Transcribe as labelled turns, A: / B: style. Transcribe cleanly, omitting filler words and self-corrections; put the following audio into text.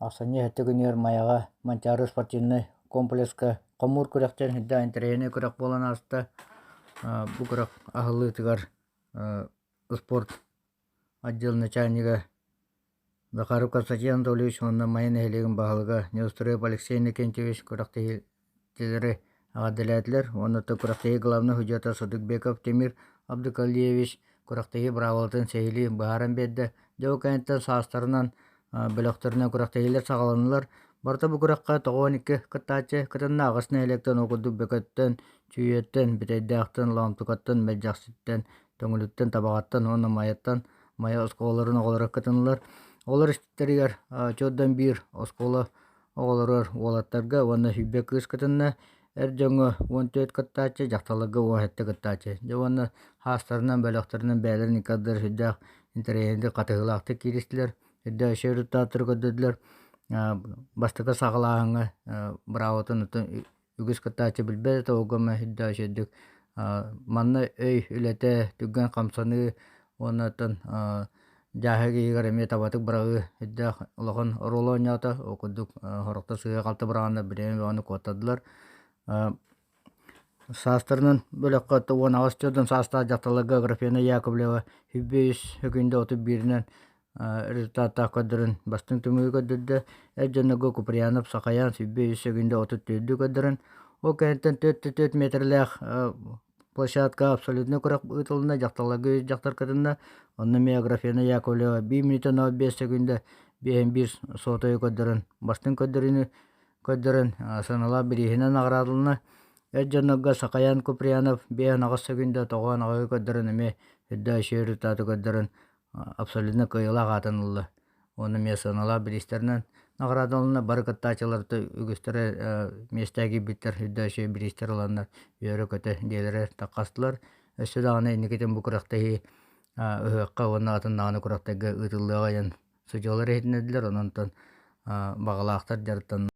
A: Ахсынньы сэттэ күнүгэр Майаҕа Манчаары спортивнай комплекска хомуур күрэхтэрин үрдээх интэриэһинэй күрэх буолан ааста. Бу күрэх аһыллыытыгар спорт отдел начальнига Захаров Константин Анатольевич уонна Майа нэһилиэгин баһылыга Неустроев Алексей Иннокентьевич күрэхтэһиилэри эҕэрдэлээтилэр уонна күрэхтэһии главнай судьуйата Садыкбеков Тимир Абдыкалиевич күрэхтэһии быраабылатын сиһилии быһааран биэрдэ. Дьэ ол кэнниттэн саастарынан бөлөхтөрүнэн күрэхтэһиилэр саҕаланнылар. Барыта бу күрэххэ 92 кыттааччы кытынна аҕыс нэһилиэктэн ол курдук Бөкөттөн, Чүүйэттэн, Бүтэйдээхтэн, Лоомтукаттан, Мэлдьэхситтэн, Төҥүлүттэн, Табаҕаттан уонна Майаттан Майа оскуолаларын оҕолоро кытыннылар. Олор истэригэр чуордан биир оскуола оҕолоругар уолаттарга уонна 20 кыыс кытынна. Эр дьоҥҥо 14 кыттааччы, дьахталларга 17 кыттааччы. Дьэ уонна хаастарынан, бөлөхтөрүнэн бэйэлэрин икки ардылар сүрдээх интэриэһинэйдик, хатыһыылаахтык кииристилэр. Үрдээх үчүгэй результаттары көрдөрдүлэр. Бастакы саҕалааһыҥҥа быраабатын үгүс кыттааччы билбэт этэ, ол гына үрдээх үчүгэйдик манна өй үлэтэ, түргэн хамсаныы уонна оттон дьааһык иһигэр эмиэ табатык быраҕыы үрдээх улахан оруолу оонньоото. Ол курдук сорохтор сыыһа-халты быраҕаннар бириэмэ бөҕөнү куоттардылар. Саастарынан бөлөххө 18 дьон саастаах дьахталларга Аграфена Яковлева 105 сөкүүндэ 31-инэн результаттаах көрдөрөн бастыҥ түмүгү көрдөрдө. Эр дьоннорго Куприянов Сахаян 105 сөкүүндэ 34-дү көрдөрөн, ол кэнниттэн 4-4 метрлээх площадка абсолютно күрэх ыытылынна, дьахталларга үс дьахтар кытынна. Онно эмиэ Аграфена Яковлева 1 мүнүүтэ 05 сөкүүндэ 5 сотойу көрдөрөн бастыҥ көрдөрүүнү көрдөрөн сыаналаах бирииһинэн наҕараадаланна. Эр дьоннорго Сахаян Куприянов 5-8 сөкүүндэ тоҕоон аҕайы көрдөрөн эмиэ үрдэ үчүгэй результаты көрдөрөн абсолютно кыайыылаах аатын ылла. Уонна эмиэ сыаналаах бириистэринэн наҕараадаланна. Бары кыттааччылар үгүстэрэ миэстэ киирбиттэр, үрдэ үчүгэй бириистэр ыланнар үөрэ-көтө дьиэлэрэ тарҕастылар. Өссө даҕаны инникитин бу күрэхтэһии ыһыахха уонна атын даҕаны күрэхтэргэ ыытыллыаҕа диэн судьуйалар иһитиннэрдилэр, онон баҕалаахтар дьарыктаннылар.